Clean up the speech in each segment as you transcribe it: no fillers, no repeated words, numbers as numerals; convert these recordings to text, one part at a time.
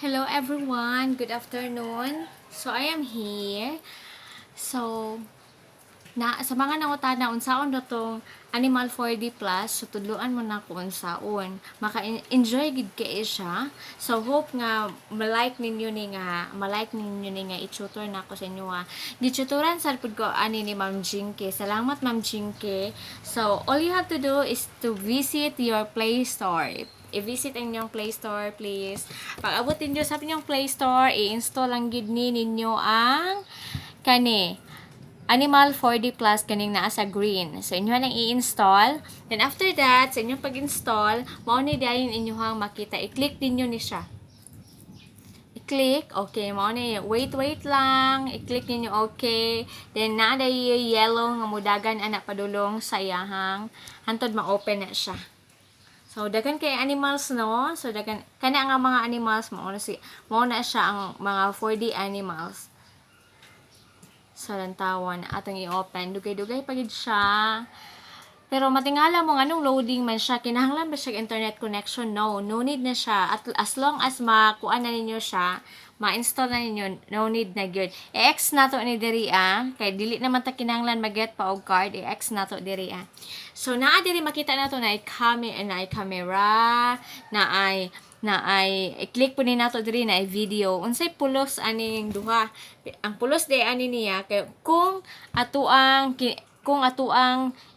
Hello everyone, good afternoon. So I am here. So na sa mga nangutana unsaon na tong Animal 4D Plus, so tudluan mo na kung unsaon. Maka-enjoy gid kay siya. So hope nga ma-like ninyo ni nga i-tutor na ako sa inyo ha. Gi-tutoran sad pud ko ani ni Ma'am Jinky. Salamat, Ma'am Jinky. So all you have to do is to visit your Play Store. I-visit ang inyong Play Store, please. Pag abot ninyo sa inyong Play Store, i-install lang gid ni ninyo ang kani Animal 4D Plus, kaning naa sa green. So, inyo lang i-install. Then, after that, sa inyong pag-install, mao ni dayon inyong makita. I-click ninyo ni siya. I-click. Okay, mao ni. Wait, wait lang. I-click ninyo, okay. Then, naa yellow nga mudagan ana padulong sa iyahang hantod ma-open na siya. So, daghan kay animals, no? So, daghan kana nga mga animals, mao na siya ang mga 4D animals. Sa lantawan atong i-open. Dugay-dugay pa gid siya. Pero matingala mo nganong loading man siya, kinahanglan ba siya internet connection? No, no need na siya. At as long as makuha na ninyo siya, ma-install na ninyo, no need na gyud. I-X na to ni diri ah, kay dili naman ta kinahanglan mag-get pa og card, i-X na to diri ah. So naa diri makita nato na camera, na camera, na ay i-click po ni nato diri na ay video. Unsay pulos aning duha? Ang pulos di ani niya kay kung atuang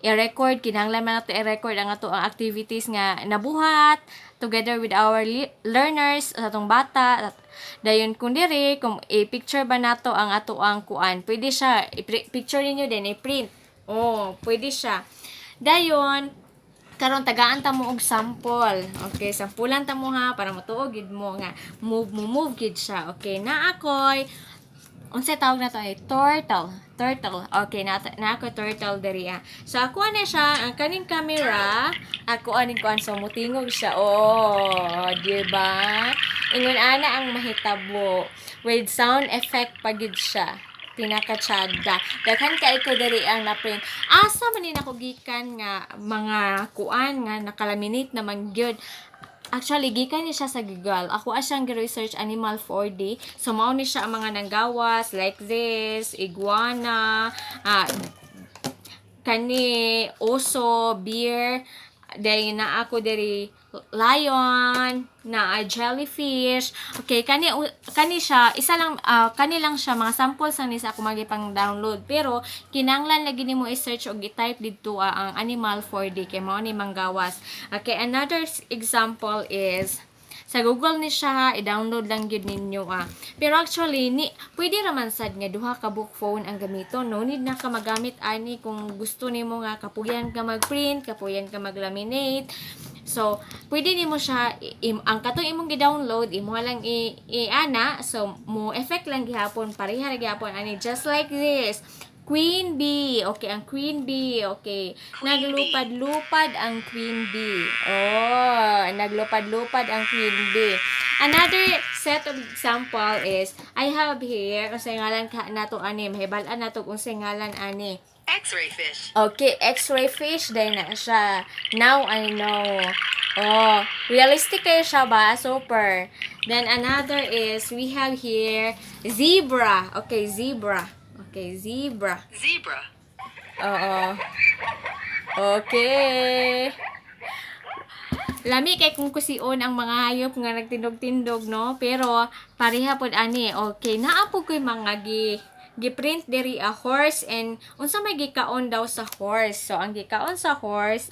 i-record, kinahanglan man nato i-record ang atuang activities nga nabuhat together with our learners sa atong bata. Dayon kung diri kung i-picture ba nato ang atuang kuan, pwede siya i-picture ninyo then i-print. Oh, pwede siya. Dayon karon tagaan ta mo og sample. Okay, sampulan ta mo ha para motuo gid mo nga move mo move gid siya. Okay, naa koy, unsay tawag na to ay turtle. Turtle. Okay, na ako turtle diri ah. So ako na siya ang kaning camera, ako aning kuan, so mutingog siya. Oh, di ba? Ingon ana ang mahitabo with sound effect pa gid siya. Pinakatsada. Daghan kay ko diri ang na-print. Asa man ni nako gikan nga mga kuan nga nakalaminate naman gyud? Actually, gikan ni siya sa Google. Ako siyang gi-research Animal 4D. So, mao ni siya ang mga nanggawas like this, iguana, kani, oso, bear, dahil na ako diri lion, na jellyfish. Okay, kani kani siya, isa lang kani lang siya mga samples lang ni sa ako pang download. Pero kinahanglan lagi nimo i-search og i-type didto ang Animal 4D kay mao ni manggawas. Okay, another example is sa Google ni siya ha, i-download lang gyud ninyo ah. Pero actually ni pwede ra man sad nga duha ka book phone ang gamiton. No need na ka magamit ani kung gusto nimo nga kapuyan ka mag-print, kapuyan ka mag-laminate. So, pwede nimo siya ang katong imong gi-download, imo lang i-ana, so mo effect lang gihapon, pareha ra gihapon ani, just like this. Queen bee. Okay, ang queen bee. Okay. Queen bee. Naglupad-lupad ang queen bee. Oh, naglupad-lupad ang queen bee. Another set of example is, I have here, unsay ngalan ka nato ani, mahibal-an nato kung unsay ngalan ani. X-ray fish. Okay, X-ray fish din na siya. Now I know. Oh, realistic kayo siya ba? Super. Then another is, we have here, zebra. Okay, zebra. Okay, zebra. Zebra. Oo. Okay. Lami kay kung kusion ang mga hayop nga nagtindog-tindog, no? Pero pareha pod ani. Okay, naa po ko'y mga gi-print diri a horse and unsa may gikaon daw sa horse. So ang gikaon sa horse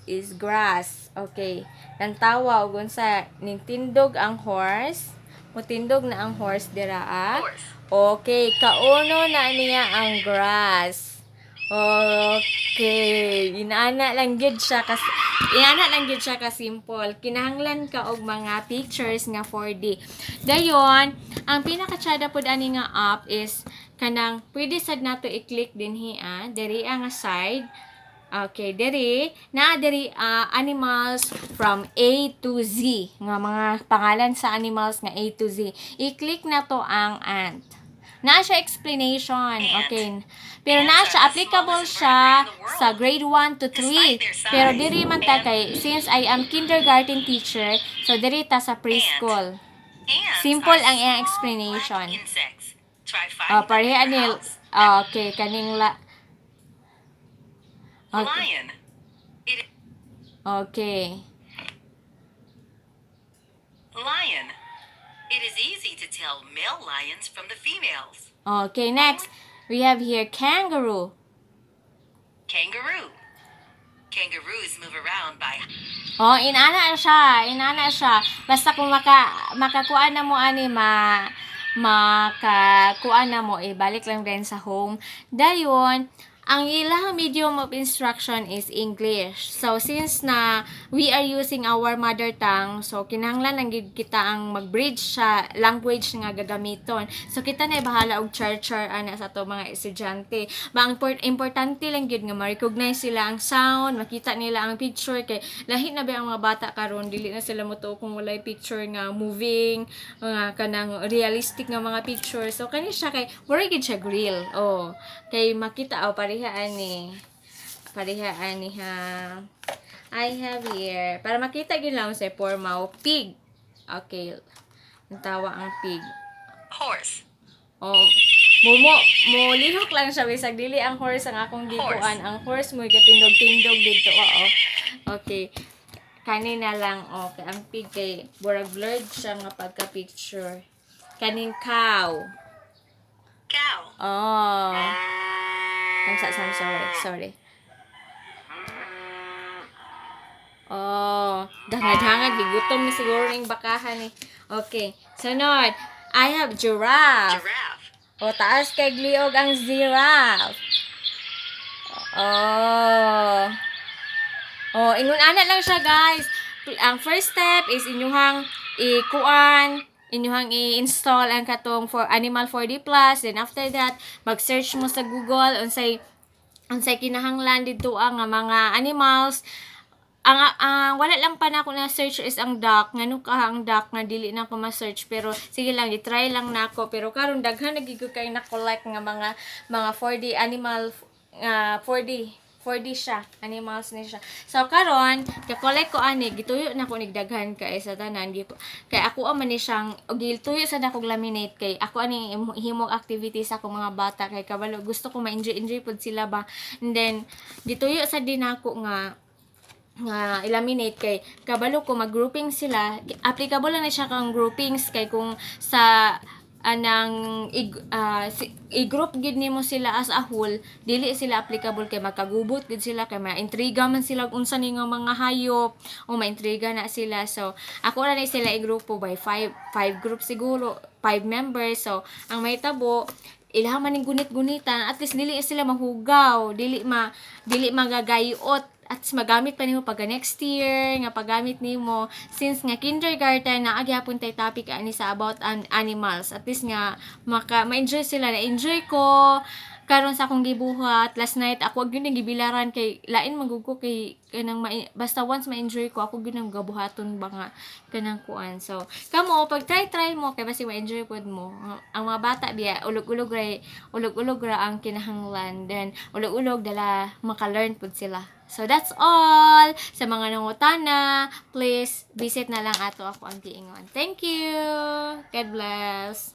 is grass. Okay. Tantawa og unsa ning tindog ang horse. Mutindog na ang horse dira ah. Horse. Okay, kauno na niya ang grass. Okay, inana lang gyud siya ka simple. Kinahanglan ka og mga pictures nga 4D. Dayon, ang pinakatsada pod ani nga app is kanang pwede sad nato i-click dinhi ah, diri nga side. Okay, diri naa diri animals from A to Z nga mga pangalan sa animals nga A to Z. I-click na to ang ant. Naa siya explanation. Ant. Okay. Pero naa Ants siya are the applicable smallest siya invertebrate in the world. Sa grade 1 to 3. Despite their size, Pero diri man ta ant- kay since I am kindergarten teacher, so diri ta sa preschool. Ants Simple are ang iyang small, explanation. black insects. Try Oh, finding them in pareha your ni house. Okay, kaning la. Okay. Lion. It Okay. Lion. It is easy to tell male lions from the females. Okay, next we have here kangaroo. Kangaroo. Kangaroos move around by Oh, inana siya, inana siya. Basta kung makakuan na mo ani, makakuan na mo, ibalik lang din sa home. Dayon, ang ilang medium of instruction is English. So since na we are using our mother tongue, so kinahanglan lang gid kita ang mag-bridge sa language nga gagamiton. So kita na bahala og char-char ana sa ato mga estudyante. Ba ang importante lang gyud nga ma-recognize sila ang sound, makita nila ang picture kay lahi na ba ang mga bata karon, dili na sila motuo kung walay picture nga moving, mga kanang realistic nga mga picture. So kani siya kay mura gyud siya real. Oh, kay makita, oh, pareha ani. Pareha ani ha. I have here para makita gyud lang sa forma, oh, pig. Okay. Ang tawa ang pig. Horse. Oh, mo lihok lang siya bisag dili ang horse ang akong gikuan. Ang horse mo gatindog-tindog dito. Oo. Okay. Kani na lang, okay. Ang pig kay burag blurred siya nga pagka-picture. Kaning cow. Cow. Oh. I'm sorry, sorry. Oh, dangad-hangad, gigutom ni siguro ning bakahan ni. Okay. Sunod, I have giraffe. Giraffe. O, taas kay liog ang giraffe. Oh. Oh, ingon ana lang siya, guys. Ang first step is inyuhang ikuan, inyuhang i-install ang katong for Animal 4D Plus. Then after that, mag-search mo sa Google unsay kinahanglan didto ang nga mga animals. Ang wala lang pa nako na search is ang duck. Ngano ka ang duck nga dili na ko ma-search, pero sige lang, i-try lang nako. Pero karon daghan na gid ko kay na-collect nga mga 4D animal, nga 4D 4D siya, animals ni siya. So karon, ka-collect ko ani, gituyo na ko nigdaghan kay sa tanan kay ako man ni siyang og gituyo sa nako laminate kay ako ani himong activities sa akong mga bata kay kabalo gusto ko ma-enjoy enjoy pud sila ba. And then gituyo sa din ako nga ilaminate kay kabalo ko mag-grouping sila. Applicable lang na siya kang groupings kay kung sa anang i-group gid nimo sila as a whole, dili sila applicable kay magkagubot gid sila kay maintriga man sila unsa ni nga mga hayop o maintriga na sila. So ako ra ni sila i-grupo by five five group siguro, five members. So ang mahitabo, ilaha man ning gunit-gunitan, at least dili sila mahugaw, dili magagayot at magamit pa nimo pag next year nga paggamit nimo since nga kindergarten na agyapon tay topic ani sa about animals, at least nga maka ma-enjoy sila. Na enjoy ko karon sa akong gibuhat last night. Ako gyud ang gibilaran kay lain man gud ko kay kanang basta once ma-enjoy ko, ako gyud ang gabuhaton ba nga kanang kuan. So kamo, pag try try mo kay basi ma-enjoy pod mo. Ang mga bata biya, ulog-ulog ra, ulog-ulog ra ang kinahanglan, then ulog-ulog dala maka-learn pud sila. So that's all. Sa mga nangutana, please visit na lang ato ako ang giingon. Thank you. God bless.